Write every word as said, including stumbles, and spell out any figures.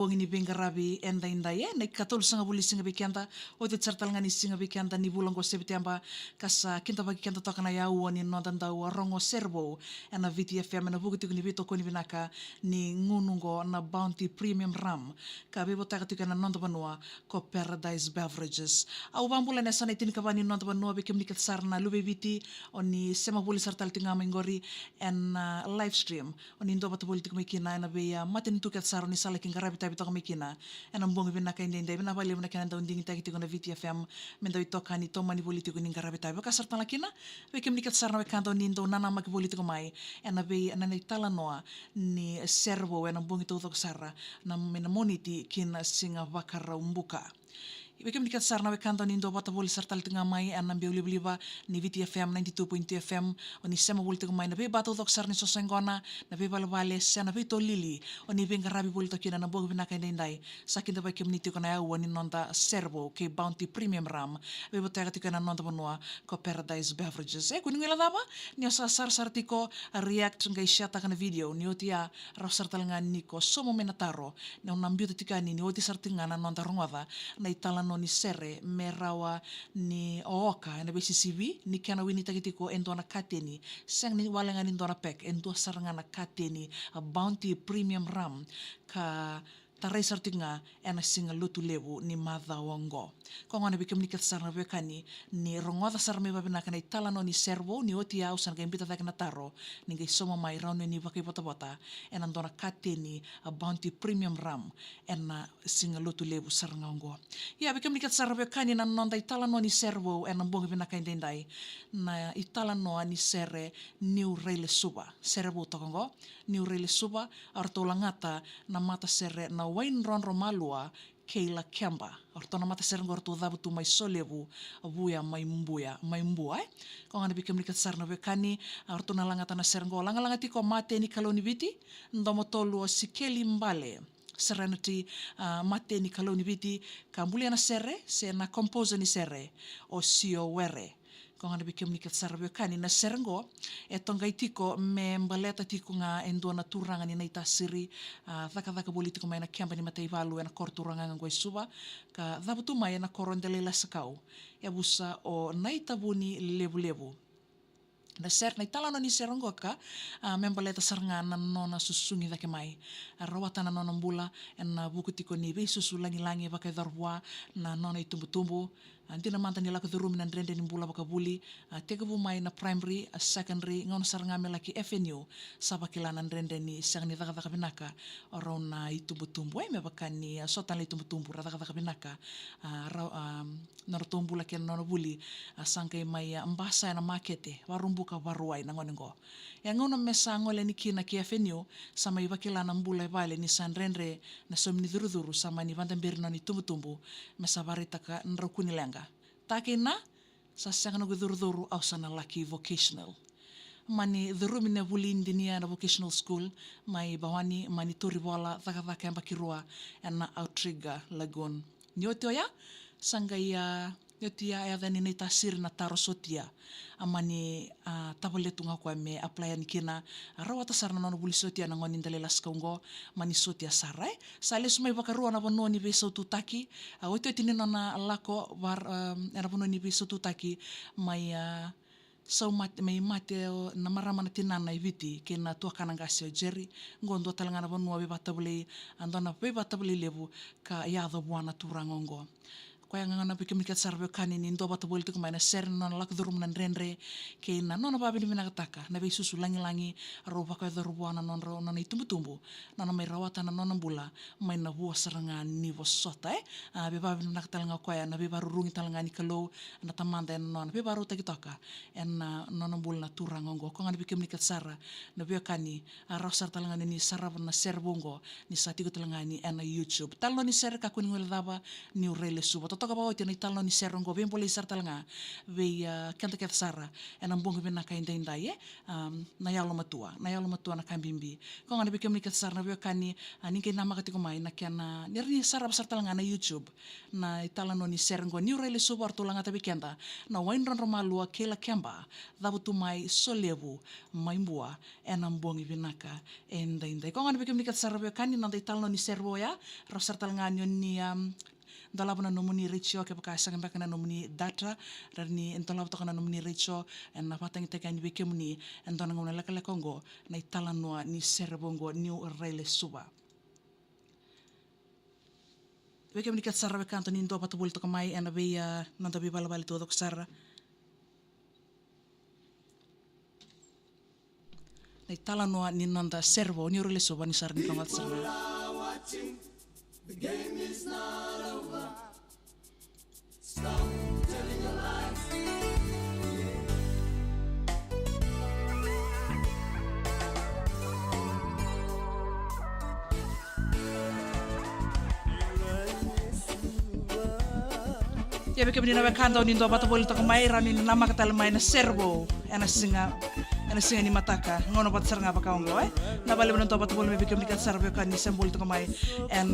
bogi ni veiqaravi edaidai, e, na ikatolusagavulu ni siga vei keda. Oti sara tale ga ni siga vei keda ni vula oqo o Sepiteba, ka sa kidavaki keda toka na yaua ni noda dau rogo sere vou ena Viti F M ena vuku tiko ni veitokoni vinaka ni gunu oqo na Bounty Premium Rum, ka veivotaka tiko ena noda vanua ko Paradise Beverages. Au vakabula ena yasana e tinikava ni noda vanua vei kemuni kece sara na luve i Viti, o ni sema voli sara tale tiko ga mai qori ena, ah, live stream. O ni dua vata voli tiko mai kina ena vei, ah, matanitu kece sara o ni sa laki qaravi tavi toka mai kina ena bogi vinaka edaidai. Vinaka vakalevu na kena dau digitaki tiko na Viti F M me dau itokani tomani voli tiko ni qaravi tavi. Vaka sara tale kina vei kemuni kece sara na wekada o ni dau nanamaki voli tiko mai ena vei, na, na italanoa ni sere vou ena bogi taucoko sara, na, mai na Moniti ki na Siga Vakaraubuka. Vei kemuni kece sara na wekada o ni dau vata voli sara tale tiko ga mai ena biau livaliva ni Viti F M ninety-two point two F M, o ni sema voli tiko mai na veiba taucoko sara ni sosoqona, na veivalevale se na veitolili o ni veiqaravi voli toka kina na bogi vinaka edaidai. Sa kidavaki kemuni tiko na yaua ni noda sere vou kei Bounty Premium Rum, veivotaka tiko ena noda vanua ko Paradise Beverages. E, kua ni guilecava ni o sa sarasara tiko, a, react qai share-taka na video, ni oti ya rawa sara tale ga ni ko sauma mai na taro. Ni au na biuta tiko yani ni oti sara tiko ga na noda rogoca na italanoa ni sere me rawa ni o oka ena veisisivi ni kena winitaki tiko e dua na kateni, sega ni wale ga ni dua na pack, e dua sara ga na kateni, a, Bounty Premium Rum, ka tarai sara tiko ga ena Siga Lotulevu ni macawa oqo. Koya gona vei kemuni kece sara na veiwekani, ni rogoca sara mai vavinaka na italanoa ni sere vou, ni oti ya au sa na qai biuta cake na taro ni qai sauma mai, rawa ni o ni vakaivotavota ena dua na kateni, a, Bounty Premium Rum ena Siga Lotulevu sara ga oqo. Ia, vei kemuni kece sara na veiwekani, na noda italanoa ni sere vou ena bogi vinaka edaidai, na italanoa ni sere Niu Railesuva. Sere vou toka oqo, Niu Railesuva, a ratou lagata na matasere na Waidrodro Malua kei Lakeba. O ratou na matasere oqo ratou cavutu mai Solevu, Vuya mai Buya, mai Bua, e. Koya gona vei kemuni kece sara na veiwekani, a ratou na lagata na sere oqo, lagalaga tiko o Mate ni Kalou ni Viti, domo tolu o Sikeli Bale, Serenity, a, Mate ni Kalou ni Viti, ka bulia na sere, se na composer ni sere, o Sio Were. Koya gona vei kemuni kece sara veiwekani, na sere oqo e toqai tiko me baleta tiko ga e dua na turaga ni Naitasiri, a, cakacaka voli tiko mai na keba ni mataivalu ena koro turaga oqo e Suva, ka cavutu mai ena koro Delailasikau, yavusa o Naitavunilevulevu. Na sere, na italanoa ni sere oqo ka, a, me baleta sara ga na nona susugi cake mai. A, rawata na nona bula ena vuku tiko ni veisusu lagilagi, vakayacora vua na nona itubutubu. A, dina mada ni lako curumi na dredre ni bula vakavuli, a, tekivu mai na primary, a, secondary, gauna sara ga me laki F N U, sa vakila na dredre ni sega ni cakacaka vinaka o rau na itubutubu, e, me vaka ni, a, so tale na itubutubu ra cakacaka vinaka, a, rau, a, nodratou bula kei na nona vuli, a, sa qai mai, a, basika ena makete, Vakaraubuka, Vakarauwai na gone oqo. E, gauna me sa gole yani kina ki F N U, sa mai vakila na bula e vale ni sa dredre, na saumi ni curucuru, sa mani vadaberi na nona itubutubu me sa vakaraitaka na drau kua ni leqa. Ta kei na, sa sega noqu icurucuru, au sa na laki vocational. Mani curumi na vuli idinia ena vocational school mai Bawani, mani tauri vola, cakacaka yabaki rua ena Outrigger Lagoon. Ni oti oya, sa qai, a, ni oti ya, a yaco yani Naitasiri na taro sotia. A mani, a, tavale tu ga o koya me apply yani kina, a, rawata sara na nona vuli sotia na gone ni Delailasikau oqo, mani sotia sara, e. Sa lesu mai vakarua ena vanua ni veisaututaki, a, otioti ni nona lako var-, a, ena vanua ni veisaututaki, mai, a, sau mate, mai mate o na marama na tinana e Viti kei na tuakana qase o Jerry. Oqo dua tale ga na vanua veivakatavalei, a, dua na veivakatavalei levu ka yaco vua na turaga oqo. Koya ga gona vei kemuni kece sara veiwekani ni dua vata voli tiko mai na sere na nona lako curuma na dredre kei na nona vakavinavinakataka na veisusu lagilagi rau vakayacora vua na nodrau, nona itubutubu, nona mai rawata na nona bula mai na vua sara ga ni vosota, e. A, veivakavinavinaka tale ga o koya na veivakarurugi tale ga ni Kalou na Tamada ena nona veivakarautaki toka ena nona bula na turaga oqo. Koya gona vei kemuni kece sara na veiwekani, a, rawa sara tale ga ni sarava na sere vou oqo ni sa tiko tale ga yani ena YouTube. Talanoa ni sere, kakua ni guilecava, Niu Railesuva. toka vakaoti na italanoa ni sere oqo, veibolei sara tale ga vei, ah, keda kece sara ena bogi vinaka edaidai, e? Am, na yalomatua, na yalomatua na ka bibi. Koya ga na vei kemuni kece sara na veiwekani, ah, ni qai namaka tiko mai na kena, ni rawa ni sarava sara tale ga na YouTube na italanoa ni sere oqo, Niu Rai Lesuva, ratou lagata vei keda na Waidrodro Malua kei Lakeba, Cavutu Mai, Solevu mai Bua ena bogi vinaka edaidai. Koya ga na vei kemuni kece sara na veiwekani, na noda italanoa ni sere oya, rawa sara tale ga ni o ni, am, dolava na nomuni retio, kevaka e sega beka na nomuni data, rawa ni dolava toka na nomuni retio, ena vakatagitaki yani vei kemuni ena dua na gauna lekaleka oqo na italanoa ni sere oqo, Niu Rai Lesuva. Vei kemuni kece sara na wekada ni dua vata voli toka mai ena vei, ah, noda veivalevale taucoko sara. Na italanoa ni noda sere vou, Niu Rai Lesuva, ni sa rawa ni rogoca sara ga. Ia vei kemuni na wekada o ni dua vata voli toka mai, rawa ni namaka tale mai na sere vou ena siga, ena siga ni mataka, gauna vata sara ga vaka oqo, e? Vinaka vakalevu na dua vata voli mai, vei kemuni kece sara na wekada ni se boli toka mai ena